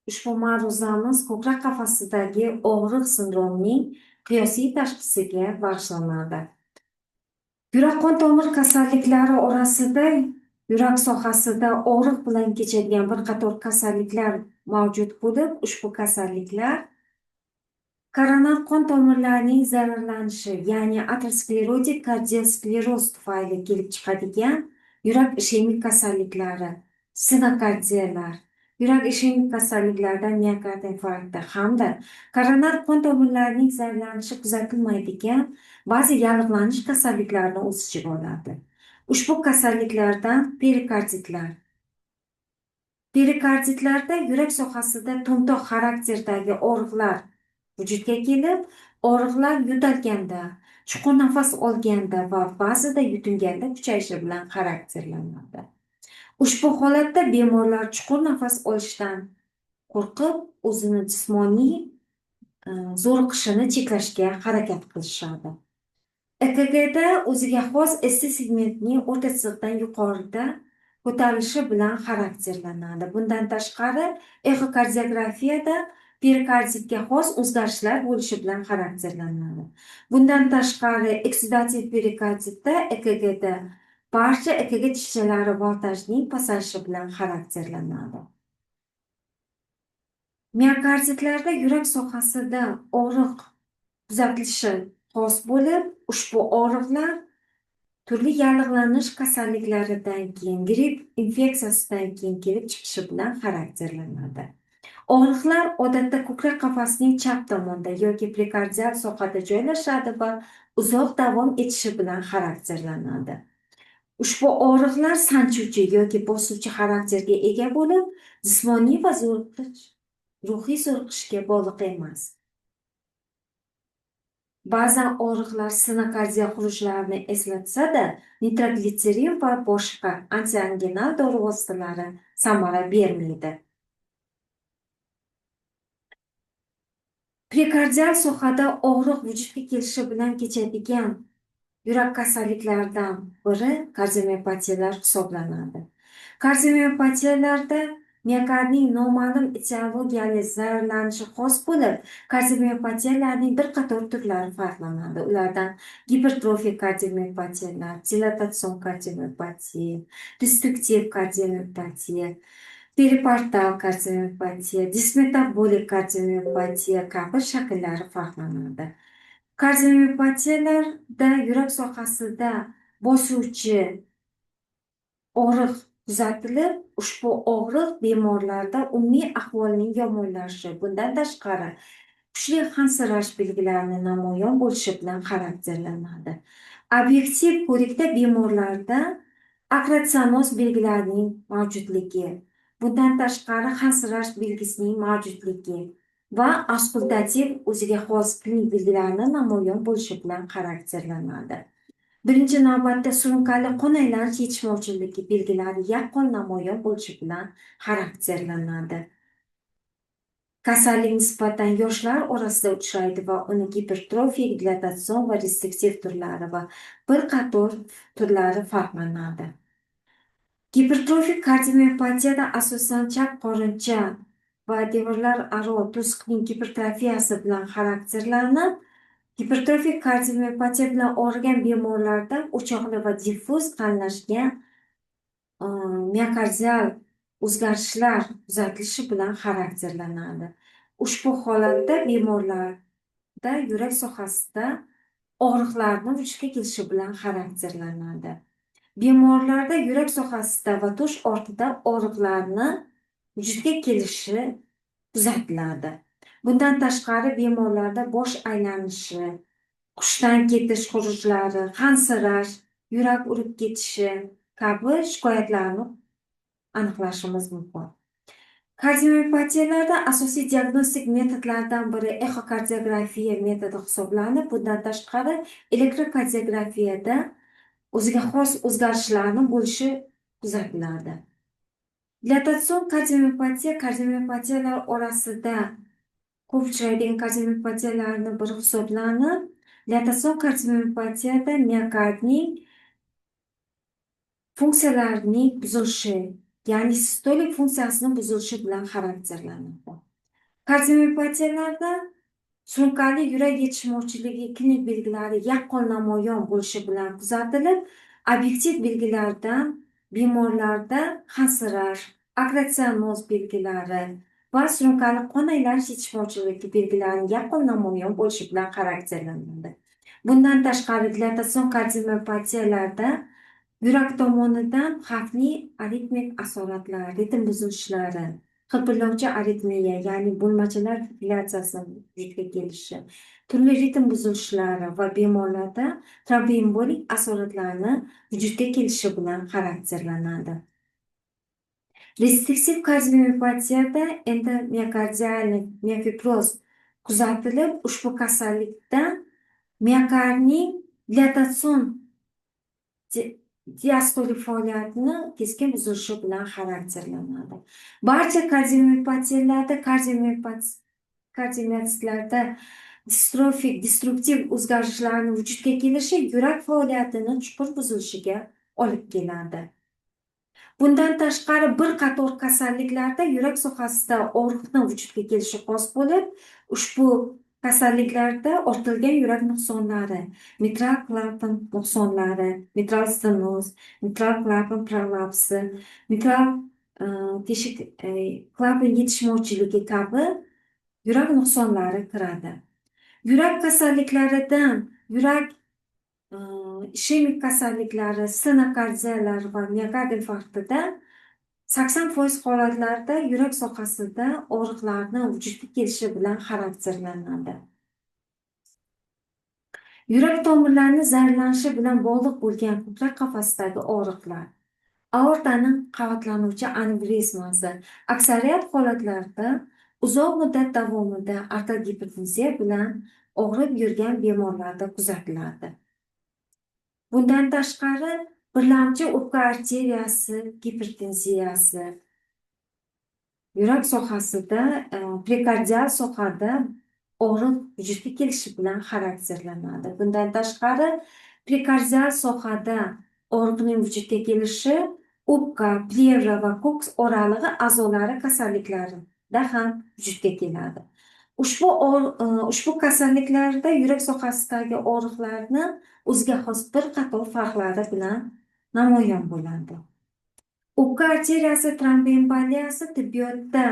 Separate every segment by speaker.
Speaker 1: Ushbu ma'ruzamiz ko'krak qafasidagi og'riq sindromining qiyosiy tashxisiga bag'ishlanadi. Yurak-qon tomir kasalliklari orasida yurak sohasida og'riq bilan kechadigan bir qator kasalliklar mavjud bo'lib, ushbu kasalliklar koronar qon tomirlarining zararlanishi, ya'ni aterosklerotik kardioskleroz tufayli kelib chiqadigan yurak ishemik kasalliklari, stenokardiyalar, yurak ishemik kasalliklaridan miokard infarkti hamda koronar qon tomirlarining zararlanishi kuzatilmaydigan ba'zi yallig'lanish kasalliklarini o'z ichiga oladi. Ushbu kasalliklardan perikarditlar. Perikarditlarda yurak sohasida to'mtoq xarakterdagi og'riqlar vujudga kelib, og'riqlar yo'talganda, chuqur nafas olganda va ba'zida yutinganda kuchayishi bilan xarakterlanadi. Ushbu holatda bemorlar chuqur nafas olishdan qo'rqib, o'zini jismoniy zo'riqishini cheklashga harakat qilishadi. EKGda o'ziga xos ST segmentining o'rta chiziqdan yuqorida ko'tarilishi bilan xarakterlanadi. Bundan tashqari, exokardiografiyada perikarditga xos o'zgarishlar bo'lishi bilan xarakterlanadi. Bundan tashqari, eksudativ perikarditda EKGda barcha EKG tishchalari voltajining pasayishi bilan xarakterlanadi. Miokarditlarda yurak sohasida og'riq kuzatilishi xos bo'lib, ushbu og'riqlar turli yallig'lanish kasalliklaridan keyin, gripp infeksiyasidan keyin kelib chiqishi bilan xarakterlanadi. Og'riqlar odatda ko'krak qafasining chap tomonida yoki prekardial sohada joylashadi va uzoq davom etishi bilan xarakterlanadi. Ushbu og'riqlar sanchuvchi yoki bosuvchi xarakterga ega bo'lib, jismoniy va zo'riqish, ruhiy zo'riqishga bog'liq emas. Ba'zan og'riqlar stenokardiya xurujlarini eslatsa-da, nitroglitserin va boshqa antianginal dori vositalari samara bermaydi. Prekardial sohada og'riq vujudga kelishi bilan kechadigan yurak kasalliklaridan biri kardiomiopatiyalar hisoblanadi. Kardiomiopatiyalarda miokardning noma'lum etiologiyali zararlanishi xos bo'lib, kardiomiopatiyalarning bir qator turlari farqlanadi. Ulardan gipertrofik kardiomiopatiyalar, dilatatsion kardiomiopatiya, destruktiv kardiomiopatiya, periportal kardiomiopatiya, dismetabolik kardiomiopatiya kabi shakllari farqlanadi. Kardiomiopatiyalarda yurak sohasida bosuvchi og'riq kuzatilib, ushbu og'riq bemorlarda umumiy ahvolning yomonlashishi, bundan tashqari kuchli hansirash belgilarini namoyon bo'lishi bilan xarakterlanadi. Obyektiv ko'rikda bemorlarda akratsinoz belgilarining mavjudligi, bundan tashqari hansirash belgisining mavjudligi va auskultativ o'ziga xos klinik belgilarni namoyon bo'lishi bilan xarakterlanadi. Birinchi navbatda surunkali qon aylanish yetishmovchiligi belgilari yaqqol namoyon bo'lishi bilan xarakterlanadi. Kasallik nisbatan yoshlar orasida uchraydi va uni gipertrofik, dilatatsion va restriktiv turlari va bir qator turlari farqlanadi. Gipertrofik kardiomiopatiyada asosan chap qorincha va devorlararo to'siqning gipertrofiyasi bilan xarakterlanib, gipertrofik kardiomiopatiya bilan og'rigan bemorlarda o'choqli va diffuz qalinlashgan miokardial o'zgarishlar kuzatilishi bilan xarakterlanadi. Ushbu holatda bemorlarda yurak sohasida og'riqlarni vujudga kelishi bilan xarakterlanadi. Bemorlarda yurak sohasida va to'sh ortida og'riqlarni vujudga kelishi kuzatiladi. Bundan tashqari bemorlarda bosh aylanishi, hushdan ketish xurujlari, hansirash, yurak urib ketishi kabi shikoyatlarni aniqlashimiz mumkin. Kardiomiopatiyalarda asosiy diagnostik metodlardan biri exokardiografiya metodi hisoblanib, bundan tashqari elektrokardiografiyada o'ziga xos o'zgarishlarni bo'lishi kuzatiladi. Dilatatsion kardiomiopatiya kardiomiopatiyalar orasida ko'p uchraydigan kardiomiopatiyalarni biri hisoblanib, dilatatsion kardiomiopatiyada miokardning funksiyalarining buzilishi ya'ni sistolik funksiyasini buzilishi bilan xarakterlanadi. Kardiomiopatiyalarda surunkali yurak yetishmovchiligi klinik belgilari yaqqol namoyon bo'lishi bilan kuzatilib, obyektiv belgilardan bemorlarda hansirash, akratsianoz belgilari va surunkali qon aylanish yetishmovchiligi belgilarining yaqqol namoyon bo'lishi bilan xarakterlanadi. Bundan tashqari, dilatatsion kardiomiopatiyalarda yurak tomonidan xavfli aritmik asoratlar, ritm buzilishlari, xirpillovchi aritmiya, ya'ni bo'lmachalar fibrillyatsiyasi vujudga kelishi, turli ritm buzilishlari va bemorlarda tromboembolik asoratlarni vujudga kelishi bilan xarakterlanadi. Restriktiv kardiomiopatiyada endomiokardial miofibroz kuzatilib, ushbu kasallikda miokardning dilatatsion diastolik faoliyatini keskin buzilishi bilan xarakterlanadi. Barcha kardiomiopatiyalarda kardiomiotitlarda distrofik, destruktiv o'zgarishlarni vujudga kelishi yurak faoliyatini chuqur buzilishiga olib keladi. Bundan tashqari, bir qator kasalliklarda yurak sohasida og'riqni vujudga kelishi xos bo'lib, ushbu kasalliklarda ortilgan yurak nuqsonlari, mitral klapan nuqsonlari, mitral stenoz, mitral klapan prolapsi, mitral teshik klapan yetishmovchiligi kabi yurak nuqsonlari kiradi. Yurak kasalliklaridan yurak ishemik kasalliklari, stenokardiyalar va miokard infarktida 80% holatlarda yurak sohasida og'riqlarni vujudga kelishi bilan xarakterlanadi. Yurak tomirlarini zararlanishi bilan bog'liq bo'lgan ko'krak qafasidagi og'riqlar, aortaning qavatlanuvchi anevrizmasi aksariyat holatlarda uzoq muddat davomida arterial gipertenziya bilan og'rib yurgan bemorlarda kuzatiladi. Bundan tashqari, birlamchi o'pka arteriyasi gipertenziyasi yurak sohasida, prekardial sohada og'riq vujudga kelishi bilan xarakterlanadi. Bundan tashqari, prekardial sohada og'riqning vujudga kelishi o'pka, plevra va ko'ks oralig'i a'zolari kasalliklarida ham vujudga keladi. Ushbu kasalliklarda yurak sohasidagi og'riqlarni o'ziga xos bir qator farqlari bilan namoyon bo'ladi. O'pka arteriyasi tromboemboliyasi tibbiyotda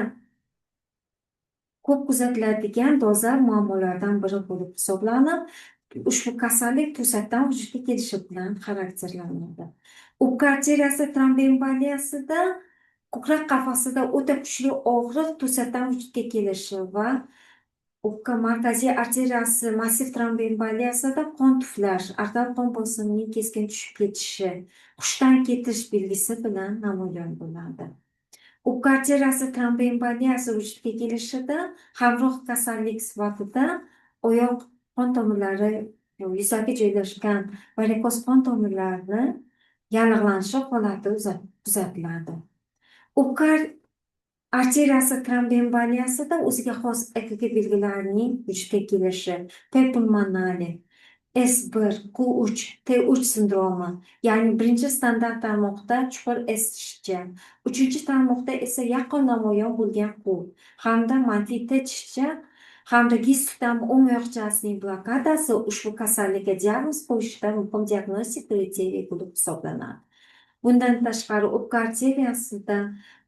Speaker 1: ko'p kuzatiladigan dolzarb muammolardan biri bo'lib hisoblanib, ushbu kasallik to'satdan vujudga kelishi bilan xarakterlanadi. O'pka arteriyasi tromboemboliyasida ko'krak qafasida o'ta kuchli og'riq to'satdan vujudga kelishi va o'pka markaziy arteriyasi massiv tromboemboliyasida qon tuflash, arterial qon bosimining keskin tushib ketishi, hushdan ketish belgisi bilan namoyon bo'ladi. O'pka arteriyasi tromboemboliyasi vujudga kelishida hamroh kasallik sifatida oyoq qon tomirlari yuzaki joylashgan varikoz qon tomirlarini yallig'lanishi holati kuzatiladi. O'pka arteriyasi tromboemboliyasida o'ziga xos EKG belgilarining vujudga kelishi, P pulmonale, S1, Q3, T3 sindromi, ya'ni birinchi standart tarmoqda chuqur S tishcha, uchinchi tarmoqda esa yaqqol namoyon bo'lgan Q hamda manfiy T tishcha hamda His tutami o'ng oyoqchasining blokadasi ushbu kasallikka diagnoz qo'yishda muhim diagnostik kriteriy bo'lib hisoblanadi. Bundan tashqari, o'pka arteriyasida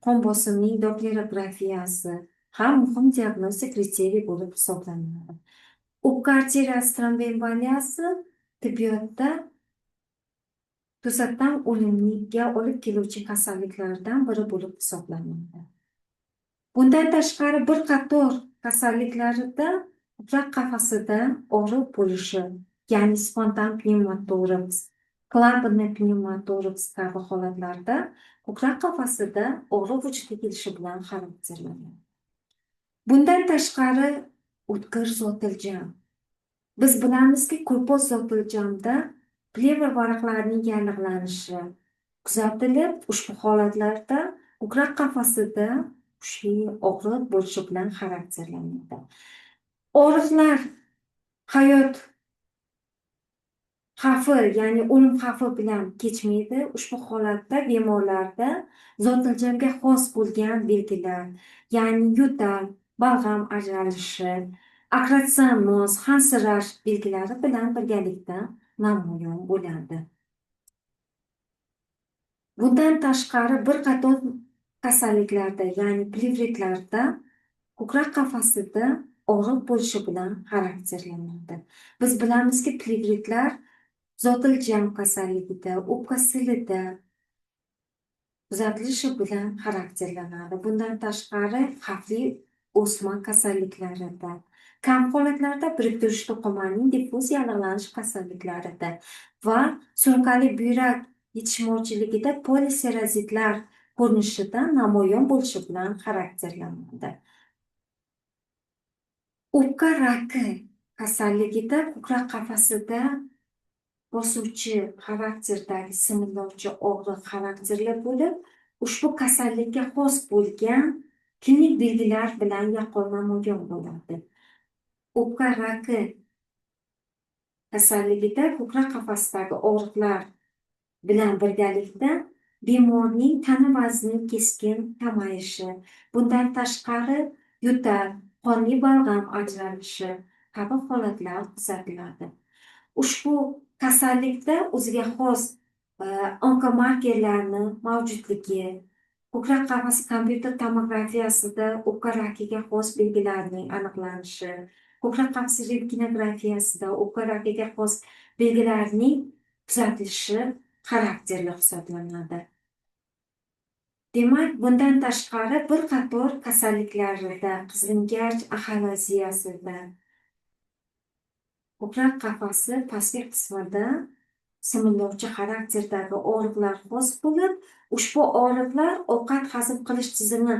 Speaker 1: qon bosimining dopplerografiyasi ham muhim diagnostik kriteriy bo'lib hisoblanadi. O'pka arteriyasi tromboemboliyasi tibbiyotda to'satdan o'limga olib keluvchi kasalliklardan biri bo'lib hisoblanadi. Bundan tashqari, bir qator kasalliklarda ko'krak qafasida og'riq bo'lishi, ya'ni spontan pnevmotoraks, клапанный pnevmotoraks kabi holatlarda ko'krak qafasida og'riq vujudga kelishi bilan xarakterlanadi. Bundan tashqari, o'tkir zotiljam. Biz bilamizki, kurpoz zotiljamda plevr varaqlarining yallig'lanishi kuzatilib, ushbu holatlarda ko'krak qafasida kuchli og'riq bo'lishi bilan xarakterlanadi. Og'riqlar hayot Xavfi, ya'ni o'lim xavfi bilan kechmaydi. Ushbu holatda bemorlarda zotiljamga xos bo'lgan belgilar, ya'ni yo'tal, balg'am ajralishi, akratsiyanoz, hansirash belgilari bilan birgalikda namoyon bo'ladi. Bundan tashqari bir qator kasalliklarda, ya'ni plevritlarda ko'krak qafasida og'riq bo'lishi bilan xarakterlanadi. Biz bilamizki, plevritlar zotiljam kasalligida, o'pka silida kuzatilishi bilan xarakterlanadi. Bundan tashqari xavfli o'sma kasalliklarida, kam holatlarda biriktirish to'qimaning diffuz yallig'lanish kasalliklarida va surunkali buyrak yetishmovchiligida poliserozitlar ko'rinishida namoyon bo'lishi bilan xarakterlanadi. O'pka raki kasalligida ko'krak qafasida bosuvchi xarakterdagi simillovchi og'riq xarakterli bo'lib, ushbu kasallikka xos bo'lgan klinik belgilar bilan yaqqol namoyon bo'ladi. O'pka raki kasalligida ko'krak qafasidagi og'riqlar bilan birgalikda bemorning tana vaznining keskin kamayishi, bundan tashqari yo'tal, qonli balg'am ajralishi kabi holatlar kuzatiladi. Ushbu kasallikda o'ziga xos onkomarkerlarni mavjudligi, ko'krak qafasi kompyuter tomografiyasida o'pka rakiga xos belgilarning aniqlanishi, ko'krak qafasi rentgenografiyasida o'pka rakiga xos belgilarning kuzatilishi xarakterli hisoblanadi. Demak, bundan tashqari bir qator kasalliklarda, qizilgach axalaziyasida, ko'krak qafasi pastki qismida simillovchi xarakterdagi og'riqlar xos bo'lib, ushbu og'riqlar ovqat hazm qilish tizimi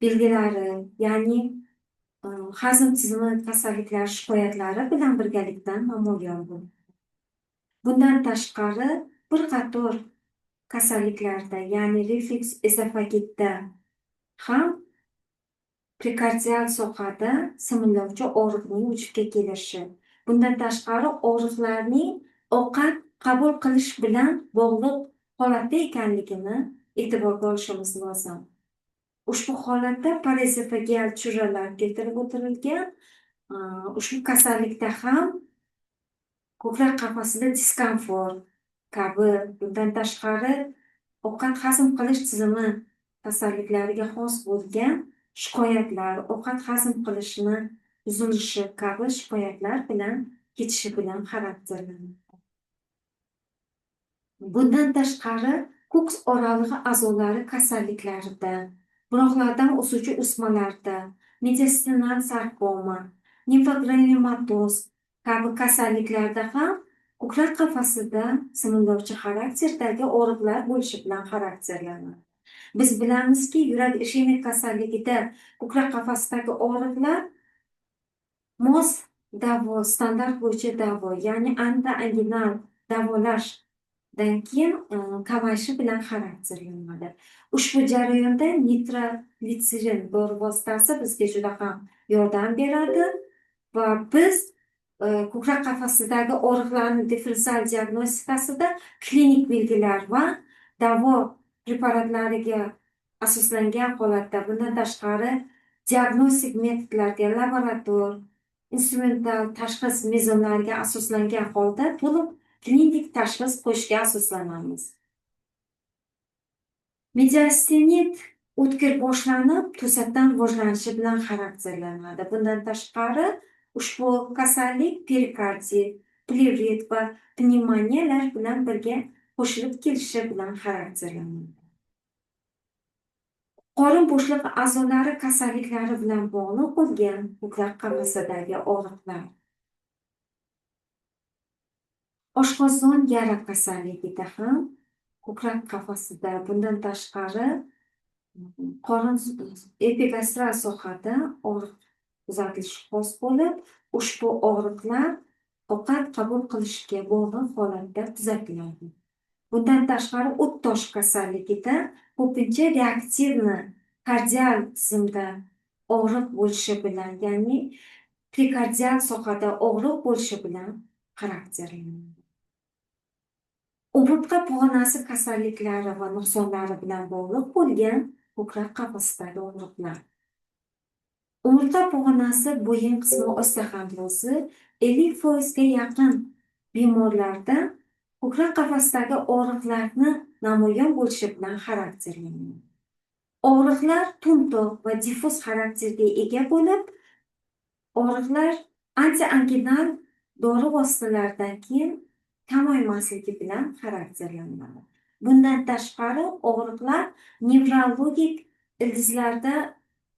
Speaker 1: belgilari, ya'ni hazm tizimi kasalliklari shikoyatlari bilan birgalikda namoyon bo'ladi. Bundan tashqari bir qator kasalliklarda, ya'ni refleks ezofagitda ham prekardial sohada simillovchi og'riqning vujudga kelishi. Bundan tashqari og'riqlarning ovqat qabul qilish bilan bog'liq holatda ekanligini e'tiborga olishimiz lozim. Ushbu holatda paraezofageal churralar keltirib o'tirilgan. Ushbu kasallikda ham ko'krak qafasida diskomfort kabi, bundan tashqari ovqat hazm qilish tizimi kasalliklariga xos bo'lgan shikoyatlar, ovqat hazm qilishni buzilishi kabi shikoyatlar bilan ketishi bilan xarakterlanadi. Bundan tashqari ko'ks oralig'i a'zolari kasalliklarida, bronxlardan o'suvchi o'smalarda, mediastinal sarkoma, limfogranulomatoz kabi kasalliklarda ham ko'krak qafasida simillovchi xarakterdagi og'riqlar bo'lishi bilan xarakterlanadi. Biz bilamizki, yurak ishemik kasalligida ko'krak qafasidagi og'riqlar mos davo, standart bo'yicha davo, ya'ni antianginal davolashdan keyin kamayishi bilan xarakterlanadi. Ushbu jarayonda nitroglitserin dori vositasi bizga juda ham yordam beradi va biz ko'krak qafasidagi og'riqlarni differensial diagnostikasida klinik belgilar va davo preparatlariga asoslangan holatda, bundan tashqari diagnostik metodlarga, laborator, instrumental tashxis mezonlariga asoslangan holda to'liq klinik tashxis qo'yishga asoslanamiz. Mediastinit o'tkir boshlanib, to'satdan rivojlanishi bilan xarakterlanadi. Bundan tashqari ushbu kasallik perikardit, plevrit va pnevmoniyalar bilan birga qo'shilib kelishi bilan xarakterlanadi. Qorin bo'shlig'i a'zolari kasalliklari bilan bog'liq bo'lgan ko'krak qafasidagi og'riqlar. Oshqozon yara kasalligida ham ko'krak qafasida, bundan tashqari qorin epigastral sohada og'riq kuzatilishi xos bo'lib, ushbu og'riqlar ovqat qabul qilishga bog'liq holatda kuzatiladi. Bundan tashqari o't tosh kasalligida ko'pincha reaktivni kardial tizimda og'riq bo'lishi bilan, ya'ni prekardial sohada og'riq bo'lishi bilan xarakterlanadi. Umurtqa pog'onasi kasalliklari va nuqsonlari bilan bog'liq bo'lgan ko'krak qafasidagi og'riqlar. Umurtqa pog'onasi bo'yin qismi osteoxondrozi 50% ga yaqin bemorlarda ko'krak qafasidagi og'riqlarni namoyon bo'lishi bilan xarakterlanadi. Og'riqlar to'mtoq va diffuz xarakterga ega bo'lib, og'riqlar antianginal dori vositalaridan keyin kamaymasligi bilan xarakterlanadi. Bundan tashqari, og'riqlar nevrologik ildizlarda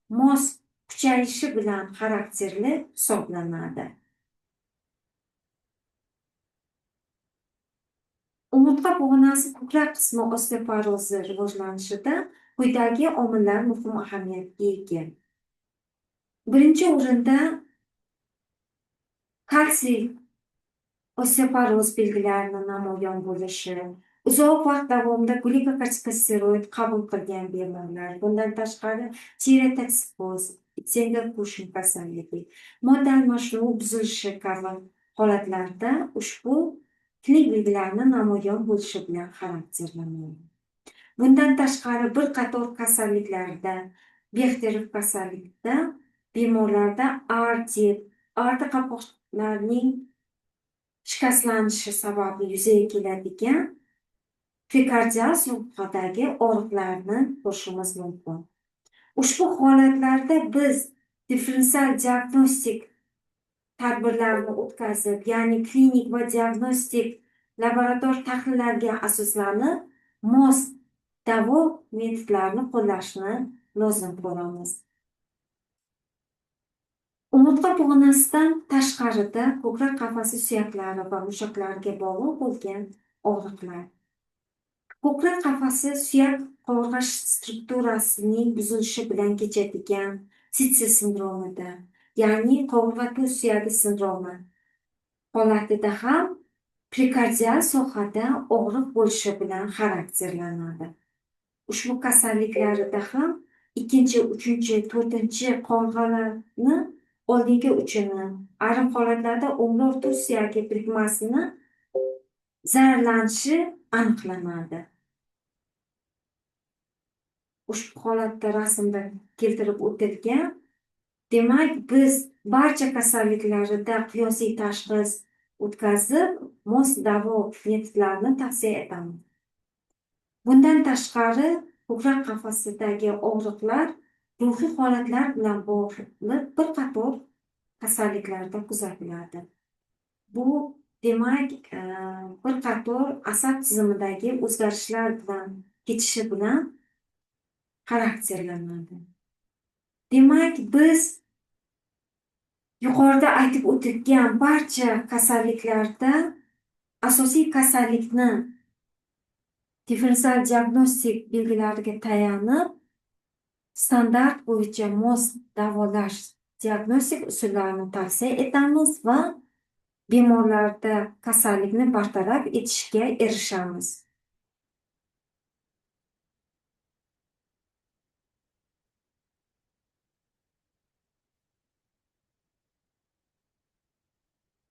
Speaker 1: mos kuchayishi bilan xarakterli hisoblanadi. Umurtqa pog'onasi ko'krak qismi osteoporozi rivojlanishida quyidagi omillar muhim ahamiyatga ega. Birinchi o'rinda kalsiy osteoporoz belgilarini namoyon bo'lishi, uzoq vaqt davomida glyukokortikosteroid qabul qilgan bemorlar, bundan tashqari tireotoksikoz, Itsenga-Kushin kasalligi, modda almashinuvi buzilishi kabi holatlarda ushbu klinik belgilarni namoyon bo'lishi bilan xarakterlanadi. Bundan tashqari bir qator kasalliklarda, Bexterev kasalligida bemorlarda artit, aorta qopqoqlarining shikastlanishi sababli yuzaga keladigan prekardial sohadagi og'riqlarni ko'rishimiz mumkin. Ushbu holatlarda biz differensial diagnostik tadbirlarni o'tkazib, ya'ni klinik va diagnostik laborator tahlillarga asoslanib, mos davo metodlarini qo'llashni lozim ko'ramiz. Umurtqa pog'onasidan tashqarida ko'krak qafasi suyaklari va mushaklariga bog'liq bo'lgan og'riqlar. Ko'krak qafasi suyak qovurg'a strukturasining buzilishi bilan kechadigan Tietze sindromida, ya'ni qovurg'a tuz suyagi sindromi holatida ham prekardial sohada og'riq bo'lishi bilan xarakterlanadi. Ushbu kasalliklarida ham ikkinchi, uchinchi, to'rtinchi qovurg'alarni oldingi uchini, ayrim holatlarda o'mrov tuz suyagi birikmasini zararlanishi aniqlanadi. Ushbu holatda rasmda keltirib o'tilgan. Demak, biz barcha kasalliklarda qiyosiy tashxis o'tkazib, mos davo metodlarini tavsiya etamiz. Bundan tashqari, ko'krak qafasidagi og'riqlar ruhiy holatlar bilan bog'liq bir qator kasalliklarda kuzatiladi. Bu demak, bir qator asab tizimidagi o'zgarishlar bilan kechishi bilan xarakterlanadi. Demak, biz yuqorida aytib o'tilgan barcha kasalliklarda asosiy kasallikni differensial diagnostik belgilariga tayanib, standart bo'yicha mos davolash diagnostik usullarini tavsiya etamiz va bemorlarda kasallikni bartaraf etishga erishamiz.